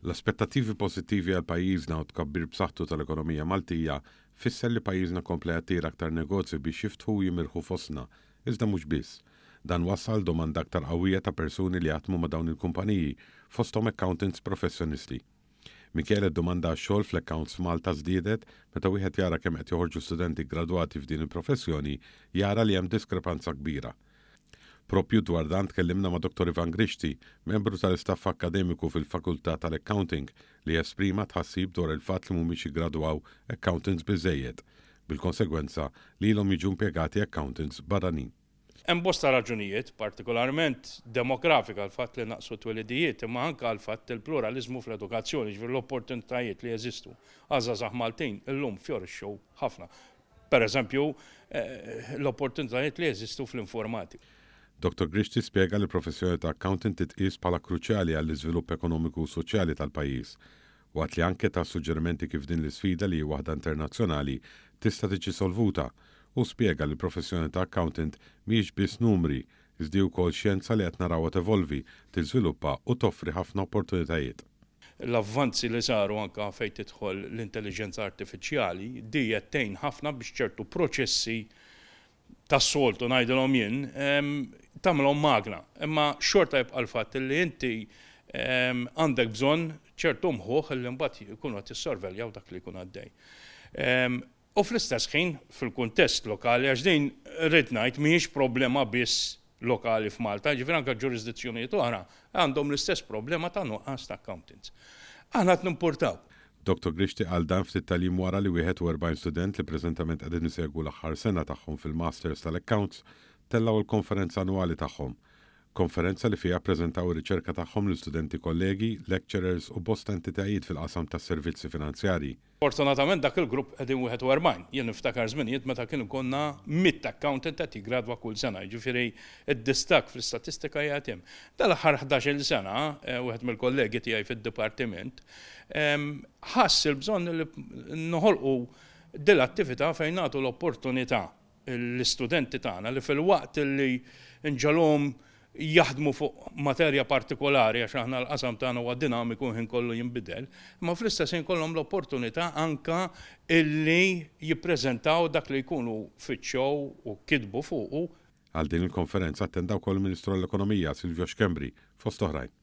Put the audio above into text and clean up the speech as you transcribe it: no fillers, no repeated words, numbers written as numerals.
L-aspettattivi pożittivi għal pajjiżna u t-tkabbir b'saħħtu tal-ekonomija Maltija fisser li pajjiżna kompla jattira aktar negozji biex jiftħu u jimirħu fostna, iżda mhux biss. Dan wassal għal domanda aktar qawwija ta' persuni li jaħdmu ma' dawn il-kumpaniji, fosthom accountants professjonisti. Minkejja li d-domanda għax-xogħol fl-accounts f'Malta żdiedet, meta wieħed jara kemm qed joħorġu studenti ggradwati f'din il-professjoni, jara li hemm diskrepanza kbira. Proprju dwar dan tkellimna ma' Dottor Ivan Grixti, membru tal-istaff akkademiku fil-Fakultà tal-Accounting, li esprima tħassib dwar il-fatt li mhumiex jiggradwaw accountants biżżejjed, bil-konsegwenza li ilhom jiġu impjegati accountants barranin. Hemm bosta raġunijiet, partikolarment demografika, l-fatt li naqsu t-twelidijiet, imma anke għall-fatt il-pluraliżmu fl-edukazzjoni, jiġifieri l-opportunitajiet li jeżistu għaż-żgħażagħ Maltin illum fjorixxew ħafna. Per eżempju, l-opportunitajiet li jeżistu fl-informatika. Dottor Grixti spjega li l-professjoni ta' accountant titqies bħala kruċjali għall-iżvilupp ekonomiku u soċjali tal-pajjiż Waqt li anke ta suġġerimenti kif din l-isfida li hi waħda internazzjonali tista' tiġi solvuta, hu spjega li l-professjoni ta' accountant mhijiex biss numri, iżda hi wkoll xjenza li qed narawha tevolvi, tiżviluppa u toffri ħafna opportunitajiet. L-avvanzi li saru anke fejn tidħol l-intelliġenza artifiċjali, di qed tgħin ħafna biex ċertu proċessi tas-soltu ngħidilhom jien, tagħmilhom magna. Imma xorta jibqa' l-fatt li inti għandek bżonn ċertu mħuħ li mbagħad jkunu qed jissorveljaw dak li jkun għaddej. U fl-istess ħin fil-kuntest lokali, għax din rrid ngħid mhijiex problema biss lokali f'Malta, jiġifieri anke ġurisdizzjonijiet oħra għandhom l-istess problema ta' nuqqas ta' accountants. Aħna qed nimpurtaw. Dottor Grixti qal dan ftit tal-jiem wara li 41 student li preżentament qegħdin isegwu l-aħħar sena tagħhom fil-Masters tal-Accounts tellgħu l-konferenza annwali tagħhom. Konferenza li fiha ppreżentaw ir-riċerka tagħhom lil studenti kollegi, lecturers u bosta entitajiet fil-qasam tas-servizzi finanzjarji. Fortunatament dak il-grupp qegħdin 41. Jien niftakar żminijiet meta kien ikollna mitt accountant qed jiggradwa kull sena, jiġifieri d-distakk fl-istatistika qiegħed hemm. Dal-aħħar ħdax-il sena, wieħed mill-kollegi tiegħi fid-dipartiment ħass il-bżonn li noħolqu din l-attività fejn nagħtu l-opportunità l-istudenti tagħna li filwaqt li nġagħluhom jaħdmu fuq materja partikolari għax aħna l-qasam tagħna huwa dinamiku ħin kollu jinbidel, imma fl-istess ħin ikollhom l-opportunità anke illi jippreżentaw dak li jkunu fittxew u kitbu fuqu. Għal din il-konferenza attenda wkoll il-Ministru għall-Ekonomija, Silvio Schembri, fost oħrajn.